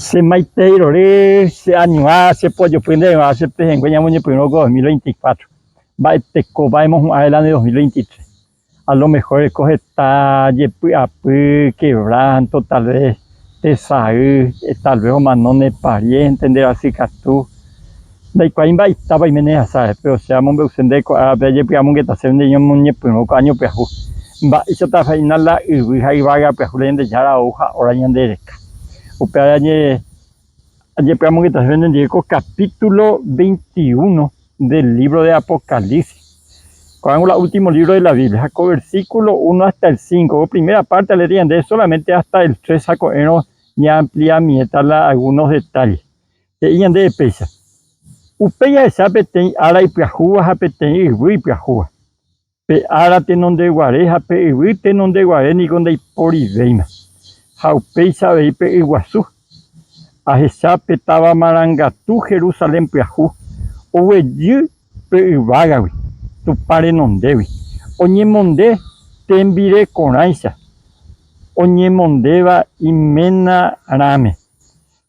Che maitei rory, che añuã, che pojopy ndéve che pehẽngue ñamoñepyrũ ko 2024. Mba'etekópa emohu'ã el año 2023? A lo mejor reko heta jepy'apy, quebranto, tal vez tesay, tal vez omano ne pariente, nde rasykatu. Ndaikuaái mba'eitápa oime ne rasa, péro che amombe'use nde ko árape ajepy'amongetase nde ñamoñepyrũ ko año pyahu. Mba'éichata hína la yvy ha yvága pyahu la Ñandejára ou ha óra ñande reka. Upévare ajepy'amongetase nendive ko capítulo 21 del libro de Apocalipsis. Ko'ág̃a la último libro de la Biblia ha ko versículo 1 hasta el 5, ko primera parte aleéta ñandéve solamente hasta el 3 ha ko'ẽrõ ñaampliamiéta la algunos detalles. He'i ñandéve péicha, Upéi ahecha peteĩ ára ipyahúva ha peteĩ yvy ipyahúva. Pe ára tenondeguare ha pe yvy tenondeguare niko ndaiporivéima. Ha upéicha avei pe yguasu. Ahecha pe táva marangatu Jerusalén pyahu, oguejy pe yvágagui, Tupã renondégui, oñemonde tembirekorãicha, oñemondéva iména rãme.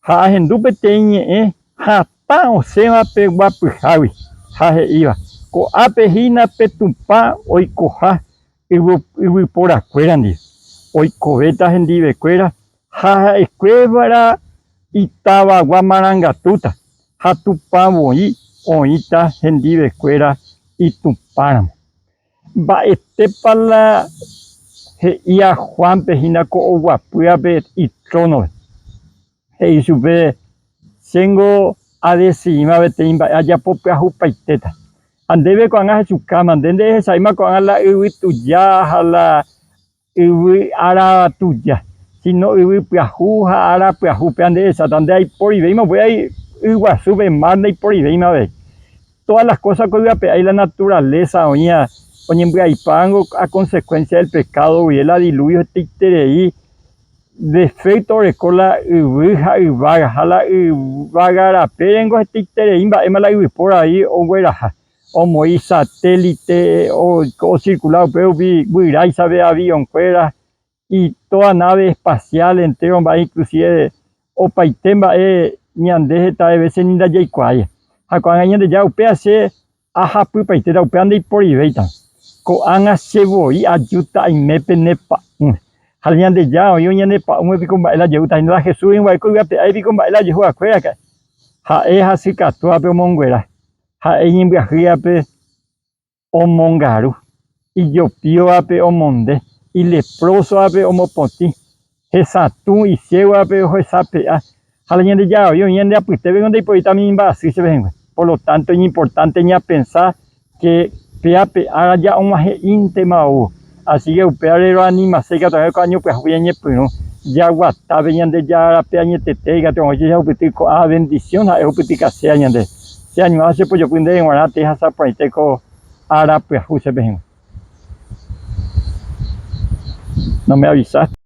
Ha ahendu peteĩ ñe'ẽ hatã osẽva pe guapyhágui, ha he'íva, Ko'ápe hína pe Tupã oikoha yvyporakuéra ndive, oikovéta hendivekuéra ha ha'ekuéra itavagua marangatúta, ha Tupã voi oĩta hendivekuéra Itupãramo. Mba'etépa la he'íva Juánpe hína ko oguapývape itrónope? He'i chupe, Chéngo adesidíma peteĩ mba'e ajapo pyahupaitéta. Ha ndéve ko'ág̃a ahechukáma, nde nderehechavéima ko'ág̃a la yvy tuja ha la Yvy ára tuja, sino yvy pyahu ha ára pyahu, péva nde rehecháta, nde aiporivéima upéva yguasúpe, mar ndaiporivéima avei. Todas las cosas ko yvy ape ári la naturaleza oĩva oñembyaipángo a consecuencia del pecado guive, la diluvio hetaiterei defecto oreko la yvy ha yvága, ha la yvága rapérengo hetaiterei mba'éma la yvypóra avei ogueraha. Omoĩ satélite ocircula upérupi guyráicha pe avión-kuéra y toda nave espacial entero mba'e inclusive opaite mba'e ñande heta vése ni ndajaikuaái. Ha ko'ág̃a Ñandejára upéva che ahapypaitéta upéva ndaiporivéita. Ko'ág̃a che voi ajúta aime pene pa'ũme. Ha Ñandejára oĩvo ñane pa'ũme piko mba'e la jehúta hína la Jesús oĩva'ekue ko yvy ape ári piko mba'e la jehu'akue raka'e. Ha'e hasykatúvape omonguera. Ha'e iñembyahývape omongaru, ijopíovape omonde, ileprósovape omopotĩ, hesatũ isiégovape ohesape'a, ha la Ñandejára voi oĩ ñande apytépe niko ndaiporíta umi mba'asy che pehẽngue. Por lo tanto, iñimportánte ñapensa ke péa pe ára ja og̃uahẽ'íntema ou. Así ke upévare roanimase ikatu hag̃ua ko año pyahu ñañepyrũ jaguata pe Ñandejára rape añetete ikatu hag̃ua jahupyty ko'ã bendición ha'e ohupytykaséva ñande. Che añuã che pojopy ndéve g̃uarã tehasa porãite ko ára pyahu che pehẽngue. No me avisaste.